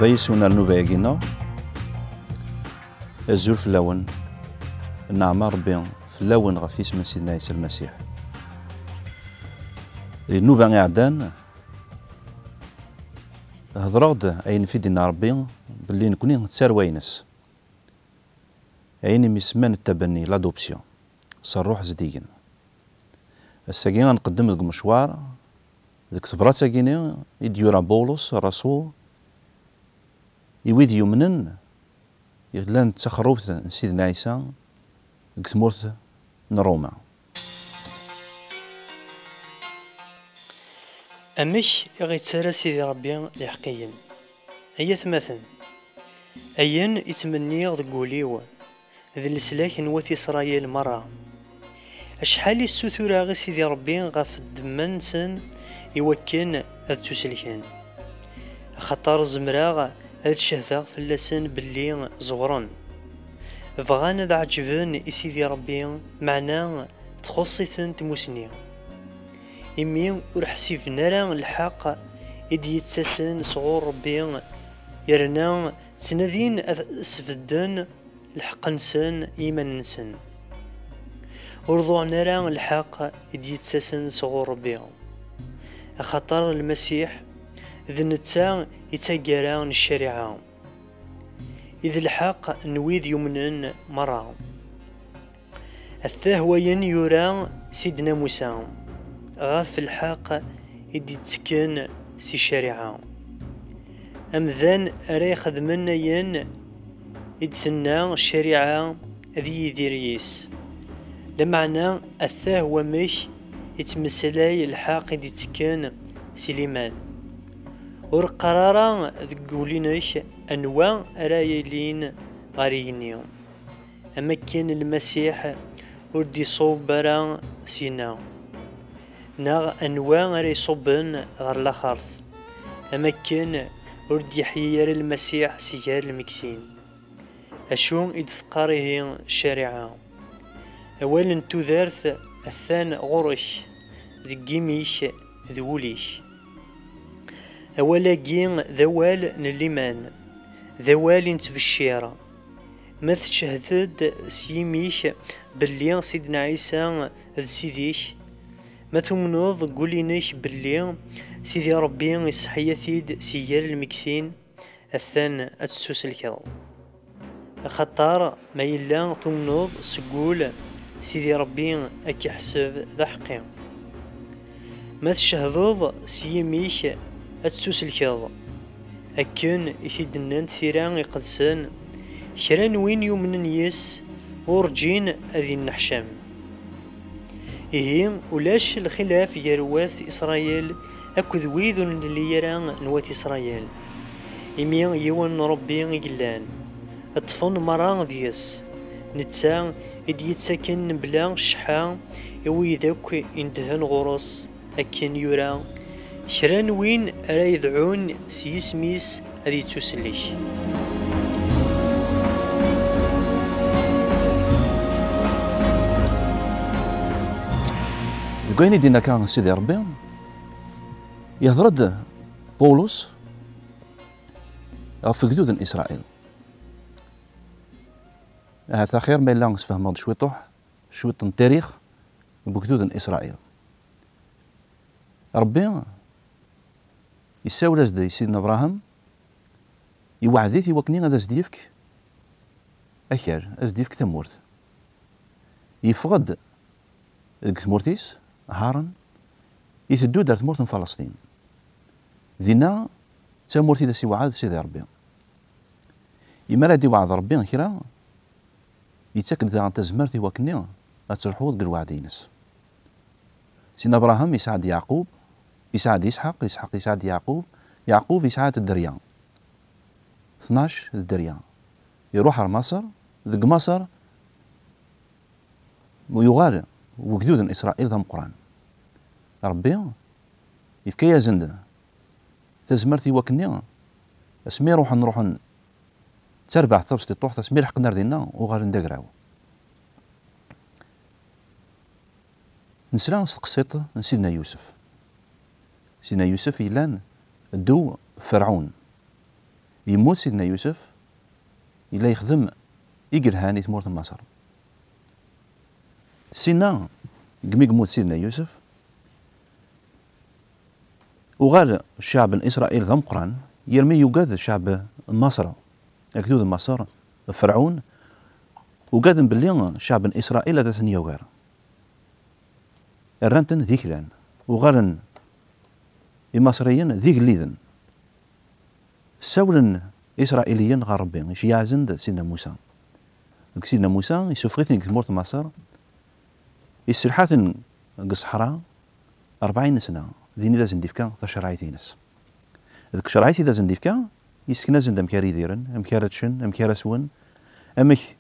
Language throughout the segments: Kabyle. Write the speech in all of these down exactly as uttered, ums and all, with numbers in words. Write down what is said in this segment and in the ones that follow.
Bayes unernuba-agi-nneɣ. Azul fell-awen. Nneɛma Rebbi fell-awen ɣef yisem n Sidna Ɛisa Lmasiḥ. Di nnuba iɛeddan, hedreɣ-d ayen fi d-inna Rebbi belli nekni d tarwa-ines. Ayen imi semman ttabenni, l'adoption, s ṛṛuḥ zeddigen. Ass-agi ad nqeddem deg umecwar, deg tebṛat-agi-nni i d-yura Bawlus ṛṛasul i wid yumnen yellan d taxerrubt n Sidna Ɛisa deg tmurt n Ṛuma. Amek i ɣ-ittarra Sidi Ṛebbi iḥeqqiyen? Ay atmaten, ayen i ttmenniɣ deg wul-iw d leslak n wat Isṛayil meṛṛa. Acḥal i ssutureɣ i Sidi Ṛebbi ɣef ddemma-nsen i wakken ad ttuselken, axaṭer zemreɣ ad cehdeɣ fell-asen belli ẓewren. Bɣan ad ɛeǧben i Sidi Ṛebbi, meɛna txuṣṣ-iten tmusni. Imi ur ḥsiben ara lḥeqq i d-yettasen sɣur Ṛebbi, yerna ttnadin ad sbedden lḥeqq-nsen i yiman-nsen. Ur ḍuɛen ara lḥeqq i d-yettasen sɣur Ṛebbi, axaṭer Lmasiḥ d netta i d taggara n ccariɛa, i d lḥeqq n wid yumnen meṛṛa. Atah wayen yura Sidna Musa ɣef lḥeqq i d-ittekken si ccariɛa. Amdan ara ixedmen ayen i d-tenna ccariɛa ad yidir yis. Lameɛna atah wamek ittmeslay lḥeqq i d-ittekken si liman. Ur qqar ara deg wul-inek anwa ara yilin ɣer igenni. Am akken Lmasiḥ ur d-iṣubb ara syenna, neɣ anwa ara iṣubben ɣer laxert, am akken ur d-yeḥyi ara Lmasiḥ si gar lmegtin. Acu i d-teqqar ihi ccariɛa? Awal n tudert atan ɣur-k, deg yimi-k d wul-ik. Awal-agi d awal n liman, d awal i nettbeccir. Ma tcehdeḍ s yimi-k belli Sidna Ɛisa d Sidi-k, ma tumneḍ deg wul-inek belli Sidi Ṛebbi iseḥḥi-at-id si gar lmegtin, atan ad tettuselkeḍ. Axaṭer ma yella tumneḍ seg wul, Sidi Ṛebbi ad k-iḥseb d aḥeqqi. Ma tcehdeḍ s yimi-k, ad tettuselkeḍ. Akken i t-id-nnant tira iqedsen, kra n win yumnen yis, urǧin ad inneḥcam. Ihi, ulac lxilaf gar wat Isṛayil akked wid ur nelli ara n wat Isṛayil, imi yiwen n Ṛebbi i yellan, ṭṭfen meṛṛa deg-s, netta i d-yettaken mebla cceḥḥa i wid akk inedhen ɣur-s, akken yura: "Kra n win ara yedɛun s yisem-is ad yettusellek." Deg wayen i d-yenna akka Sidi Ṛebbi, yehder-d Pawlus ɣef wegdud n Isṛayil. Ahat axir ma yella sfehmeɣ-d cwiṭuḥ, cwiṭ n tarix n wegdud n Isṛayil. Ṛebbi yessawel-as-d i Sidna Abṛaham, iweɛɛed-it i wakken ad as-d-yefk akal, ad as-d-yefk tamurt. Yeffeɣ-d deg tmurt-is, Haran, iteddu-d ar tmurt n Falasṭin. Dinna, d tamurt i d as-iweɛɛed Sidi Ṛebbi. Imi ara d-iweɛɛed Ṛebbi kra, yettak-d daɣen tazmert i wakken ad terḥuḍ deg lweɛd-ines. Sidna Abṛaham yesɛa-d Yeɛqub, yesɛa-d Isḥaq, Isḥaq yesɛa-d Yeɛqub, Yeɛqub yesɛa-d dderya. Tnac d dderya. Iruḥ ar Maṣer, deg Maṣer yuɣal wegdud n Isṛayil d ameqqran. Ṛebbi yefka-yasen-d tazmert i wakken asmi ruḥen, ruḥen d tarbaɛt tabesṭiṭuḥt, asmi leḥqen ar dinna, uɣalen d agraw. Nesla s tqessiṭ n Sidna Yusef. Sidna Yusef yellan ddew Ferɛun. Yemmut Sidna Yusef, yella yexdem i yelhan i tmurt n Maṣer. Sinna, deg mi yemmut Sidna Yusef, uɣal cceɛb n Isṛayil d ameqqran, yermi yugad cceɛb n Maṣer, agdud n Maṣer, Ferɛun, ugaden belli cceɛb n Isṛayil ad ten-yagar. Rran-ten d iklan. Uɣalen Imaṣriyen d igelliden. Ssawlen Isṛayiliyen ɣer Ṛebbi, iceyyeɛ-asen-d Sidna Musa. Deg Sidna Musa, issufeɣ-iten deg tmurt n Maṣer, isselḥa-ten deg ṣṣeḥra rebɛin sna, din i d asen-d-ifka tacerɛit-ines. Deg tcerɛit i d asen-d-ifka, yessken-asen-d amek ara idiren, amek ara ččen, amek ara swen, amek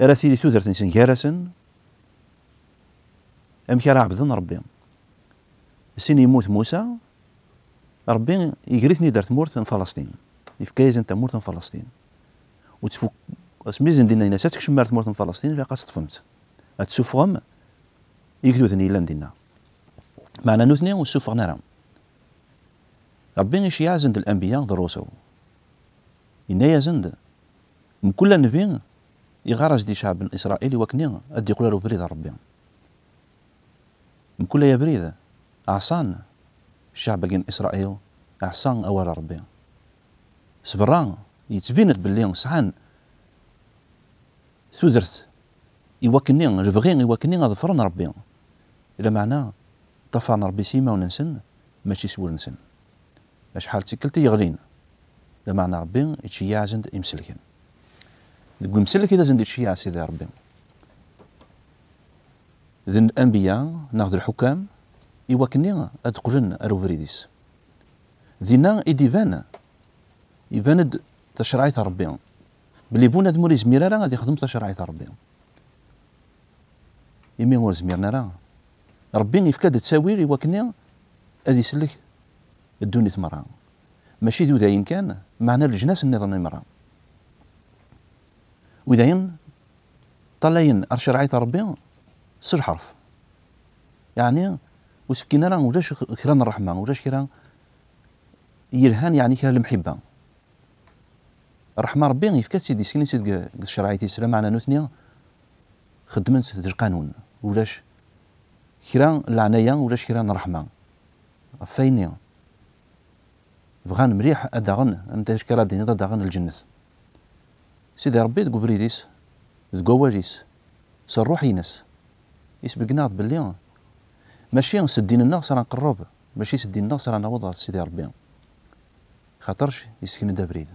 ara tili tudert-nsen gar-asen, amek ara ɛebden Ṛebbi. Sin yemmut Musa, Ṛebbi iger-iten-id ar tmurt n Falasṭin. Yefka-yasen tamurt n Falasṭin. Ur tfuk-, asmi i sen-d-inna, yenna-as, "Ad tkecmem ar tmurt n Falasṭin, ilaq ad teṭṭfem-tt. Ad tessufɣem igduden yellan dinna." Meɛna nutni ur ssufɣen ara. Ṛebbi iceyyeɛ-asen-d l-anbiya d ṛṛusul. Yenna-yasen-d, mkul anbi iɣar-as-d i cceɛb n Isṛayil i wakken ad d-iqqel ar ubrid n Ṛebbi. Mkul ay abrid, ɛṣan cceɛb-agi n Isṛayil, ɛṣa awal n Ṛebbi. S berra, yettbin-d belli sɛan tudert i wakken, lebɣi i wakken ad ḍefren Ṛebbi. Lameɛna, ṭṭafaren Ṛebbi s yimawen-nsen, mačči s wul-nsen. Acḥal d tikkelt i yeɣlin, lameɛna Ṛebbi ittceyyiɛ-asen-d imselken. Deg wimselk i d asen-d-ittceyyiɛ Sidi Ṛebbi. D anbiya neɣ d lḥukam i wakken ad qqlen ar ubrid-is. Dinna i d-iban, iban-d tacerɛit n Ṛebbi, belli bunadem ur izmir ara ad ixdem tacerɛit n Ṛebbi. Imi ur zmiren ara, Ṛebbi ifka-d ttawil i wakken ad isellek ddunit merra. Mačči d udayen kan, meɛna leǧnas nniḍen i merra. Udayen ṭṭalayen ar cerɛit Ṛebbi s lḥerf. Yeɛni, ur s-fkin ara ulac kra n ṛṛeḥma, ulac kra yelhan, yeɛni kra n lemḥibba. Ṛṛeḥma Ṛebbi yefka-tt-id, yesken-itt-id deg, deg tcerɛit-is, lameɛna nutni xeddmen-tt d lqanun. Ulac kra n leɛnaya, ulac kra n ṛṛeḥma. Ɣef wayenni, bɣan mliḥ ad daɣen, anda acu ara d-tiniḍ, ad daɣen lǧennet. Sidi Ṛebbi deg ubrid-is, deg wawal-is, s ṛṛuḥ-ines, isbeggen-aɣ-d belli mačči s ddin-nneɣ s ara nqerreb, mačči s ddin-nneɣ s ara naweḍ ɣer Sidi Ṛebbi. Xaṭerc yesken-d abrid.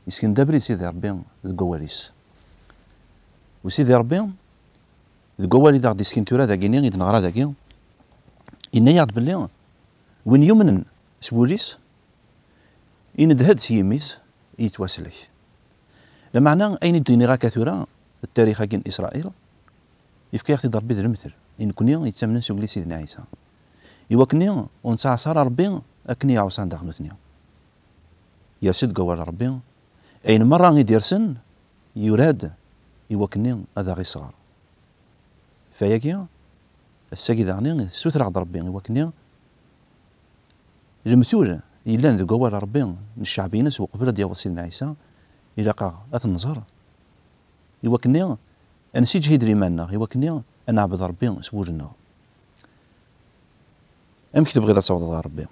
Yesken-d abrid Sidi Ṛebbi deg wawal-is. U Sidi Ṛebbi, deg wawal i d aɣ-d-yesken tura dagini, i d-neɣra dagi, yenna-yaɣ-d belli win yumnen s wul-is, inedhed s yimi-s, yettwaslek. Lameɛna ayen i d-iniɣ akka tura, d tarix-agi n Isṛayil, yefka-yaɣ-t-id Ṛebbi d lemtel i nekni yettamnen s ugellid Sidna Ɛisa. I wakken ur nettɛaṣa ara Ṛebbi akken i ɛuṣan daɣ nutni. Yers-d deg wawal n Ṛebbi, ayen merra i d-yersen, yura-d i wakken ad aɣ-iṣer. Fayagi, ass-agi daɣen, ssutreɣ-d Ṛebbi i wakken lemtul yellan deg wawal n Ṛebbi n cceɛb-ines uqbel ad d-yaweḍ Sidna Ɛisa, ilaq-aɣ ad t-nẓer, i wakken ad nsiǧhid liman-nneɣ, i wakken ad neɛbed Ṛebbi s wul-nneɣ. Amek tebɣiḍ ad tawḍeḍ ɣer Ṛebbi?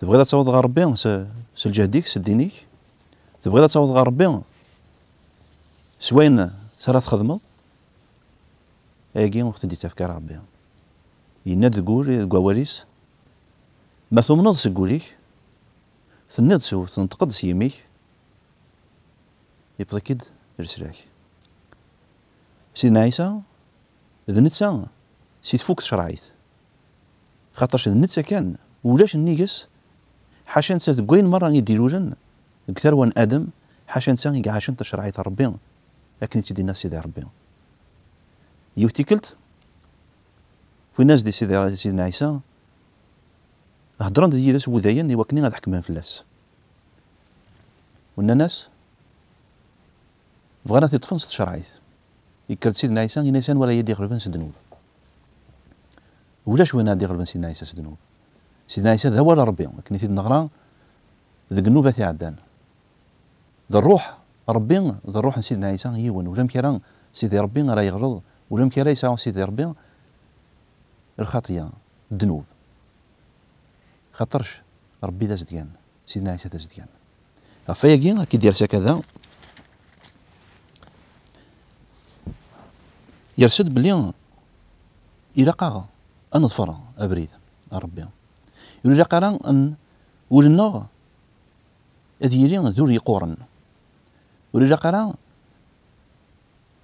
Tebɣiḍ ad tawḍeḍ ɣer Ṛebbi s, s lǧehd-ik, s ddin-ik? Tebɣiḍ ad tawḍeḍ ɣer Ṛebbi s wayen s ara txedmeḍ? Ayagi ur ɣ-t-id-ittefk ara Ṛebbi. Yenna-d deg wul, deg wawal-is, ma tumneḍ seg wul-ik, tenniḍ-tt, tenṭeqeḍ s yimi-k, yewweḍ-ik-id leslak. Sidna Ɛisa, d netta si tfukt tcerɛit. Xaṭerc d netta kan, ulac nnig-s, ḥaca netta deg wayen merra i d-ilulen deg tarwa n Adem, ḥaca netta i iɛacen tacerɛit n Ṛebbi, akken i tt-id-yenna Sidi Ṛebbi. Yiwet tikkelt, wwin-as-d i Sidi, Sidna Ɛisa, heddren-d yid-s wudayen i wakken ad ḥekmen fell-as. U nnan-as, bɣan ad t-iṭṭfen s tcerɛit. Yekker-d Sidna Ɛisa, yenna-as, anwa ara yi-d-iɣelben s ddnub? Ulac win ara d-iɣelben Sidna Ɛisa s ddnub. Sidna Ɛisa d awal n Ṛebbi, akken i t-id-neɣra deg nnubat iɛeddan. D ṛṛuḥ n Ṛebbi, d ṛṛuḥ n Sidna Ɛisa yiwen. Ulamek ara Sidi Ṛebbi ara yeɣleḍ, ulamek ara yesɛu Sidi Ṛebbi lxaṭya, ddnub. Xaṭerc Ṛebbi d azedgan, Sidna Ɛisa d azedgan. Ɣef wayagi, akka i d-yers akka da, yers-d belli ilaq-aɣ ad neḍfer abrid n Ṛebbi. Ur ilaq ara n-, ul-nneɣ ad yili d ul yeqquren. Ur ilaq ara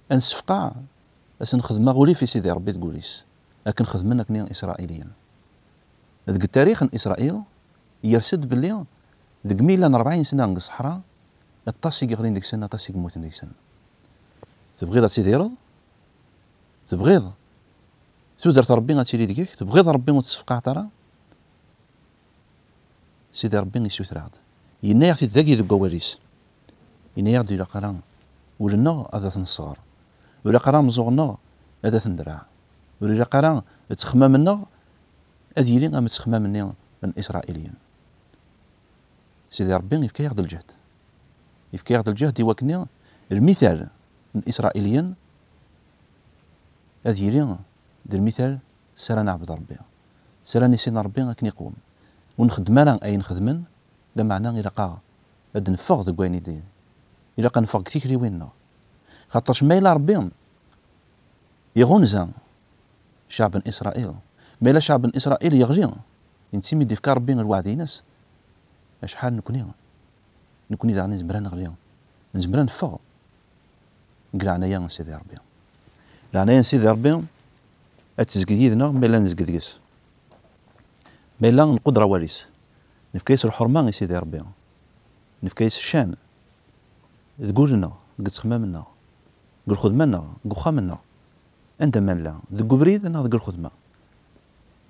ad nessefqeɛ ad s-nexdem aɣulif i Sidi Ṛebbi deg wul-is, akken xedmen akkenni Isṛayiliyen. Deg tarix n Isṛayil, yers-d belli deg mi llan ṛebɛin sna deg ṣṣeḥra, aṭas i yeɣlin deg-sen, aṭas i yemmuten deg-sen. Tebɣiḍ ad tidireḍ? Tebɣiḍ tudert n Ṛebbi ad tili deg-k? Tebɣiḍ Ṛebbi ur t-tessefqaɛeḍ ara? Sidi Ṛebbi issuter-aɣ-d. Yenna-yaɣ-t-id dagi deg wawal-is. Yenna-yaɣ-d ilaq ara ul-nneɣ ad t-nesɣer. Ur ilaq ara ameẓẓuɣ-nneɣ ad t-nderreɛ. Ur ilaq ara ttexmam-nneɣ ad yili am ttexmam-nni n Isṛayiliyen. Sidi Ṛebbi yefka-yaɣ-d lǧehd. Yefka-yaɣ-d lǧehd i wakken lmital n Isṛayiliyen ad yili d lmital s ara neɛbed Ṛebbi, s ara nissin Ṛebbi akken iqwem. Ur nxeddem ara ayen xedmen, lameɛna ilaq-aɣ ad neffeɣ deg wayen i d-, ilaq ad neffeɣ deg tikliwin-nneɣ. Xaṭerc ma yella Ṛebbi iɣunza cɛeb n Isṛayil, ma yella cɛeb n Isṛayil yeɣli, i netta mi d-ifka Ṛebbi lweɛd-ines, acḥal nekni, nekni daɣen nezmer ad neɣli, nezmer ad neffeɣ deg leɛnaya n Sidi Ṛebbi. Leɛnaya n Sidi Ṛebbi ad tezged yid-neɣ ma yella nezged deg-s. Ma yella nquder awal-is, nefka-yas lḥurma i Sidi Ṛebbi, nefka-yas ccan deg wul-nneɣ, deg ttexmam-nneɣ, deg lxedma-nneɣ, deg uxxam-nneɣ, anda ma nella, deg ubrid neɣ deg lxedma.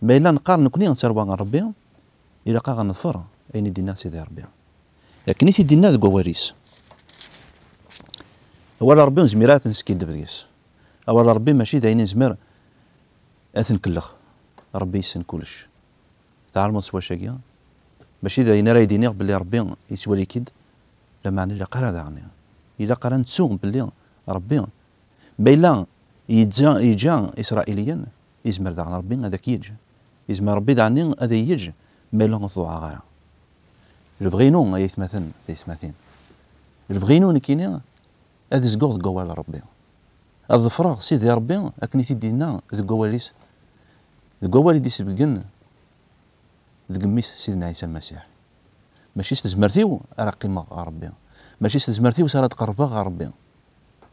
Ma yella neqqar nekni d tarwa n Ṛebbi, ilaq-aɣ ad neḍfer ayen i d-yenna Sidi Ṛebbi. Akken i t-id-yenna deg wawal-is. Awal n Ṛebbi ur nezmir ara ad t-neskiddeb deg-s. Awal n Ṛebbi mačči d ayen i nezmer ad t-nkellex. Ṛebbi yessen kullec. Tɛelmeḍ s wacu-agi? Mačči d ayen ara yi-d-iniɣ belli Ṛebbi yettwali-k-id, lameɛna ilaq ara daɣen. Ilaq ara nettu belli Ṛebbi, ma yella yeǧǧa, yeǧǧa Isṛayiliyen, yezmer daɣen Ṛebbi ad ak-yeǧǧ. Yezmer Ṛebbi daɣen ad iyi-yeǧǧ ma yella ur tḍuɛeɣ ara. Lebɣi-inu, ay aytmaten, taytmatin, lebɣi-inu nekkini ad zguɣ deg wawal n Ṛebbi. Ad ḍefreɣ Sidi Ṛebbi akken i t-id-yenna deg wawal-is, deg wawal i d-isbeggen deg mmi-s Sidna Ɛisa Lmasiḥ. Mačči s tezmert-iw ara qqimeɣ ɣer Ṛebbi. Mačči s tezmert-iw s ara d-qerrbeɣ ɣer Ṛebbi.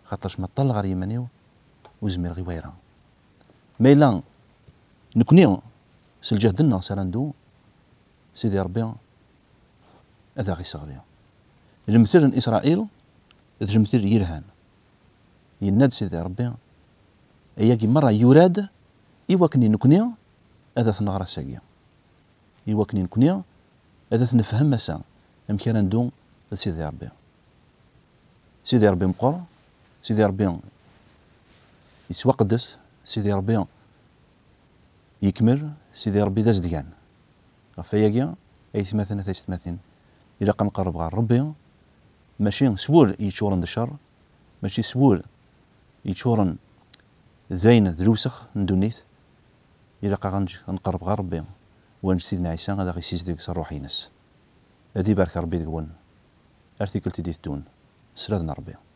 Xaṭerc ma ṭṭalleɣ ɣer yiman-iw, ur zmireɣ i wayra. Ma yella nekni s lǧehd-nneɣ s ara neddu, Sidi Ṛebbi ad aɣ-isseɣli. Lemtel n Isṛayil d lemtel yelhan. Yenna-d Sidi Ṛebbi, ayagi merra yura-d i wakken i nekni ad t-nɣer ass-agi. I wakken i nekni ad t-nefhem ass-a, amek ara neddu d Sidi Ṛebbi. Sidi Ṛebbi meqqer, Sidi Ṛebbi yettwaqeddes, Sidi Ṛebbi yekmel, Sidi Ṛebbi d azedgan. Ɣef wayagi, aytmaten, a taysetmatin, ilaq ad nqerreb ɣer Ṛebbi, mačči s wul yeččuren d cceṛ, mačči s wul yeččuren d ayen d lewsex n ddunit. Ilaq-aɣ ad neǧ-, ad nqerreb ɣer Ṛebbi, u ad neǧǧ Sidna Ɛisa ad aɣ-issizdeg s Ṛṛuḥ-ines. Ad ibarek Ṛebbi deg-wen. Ar tikkelt i d-iteddun. S sslam n Ṛebbi.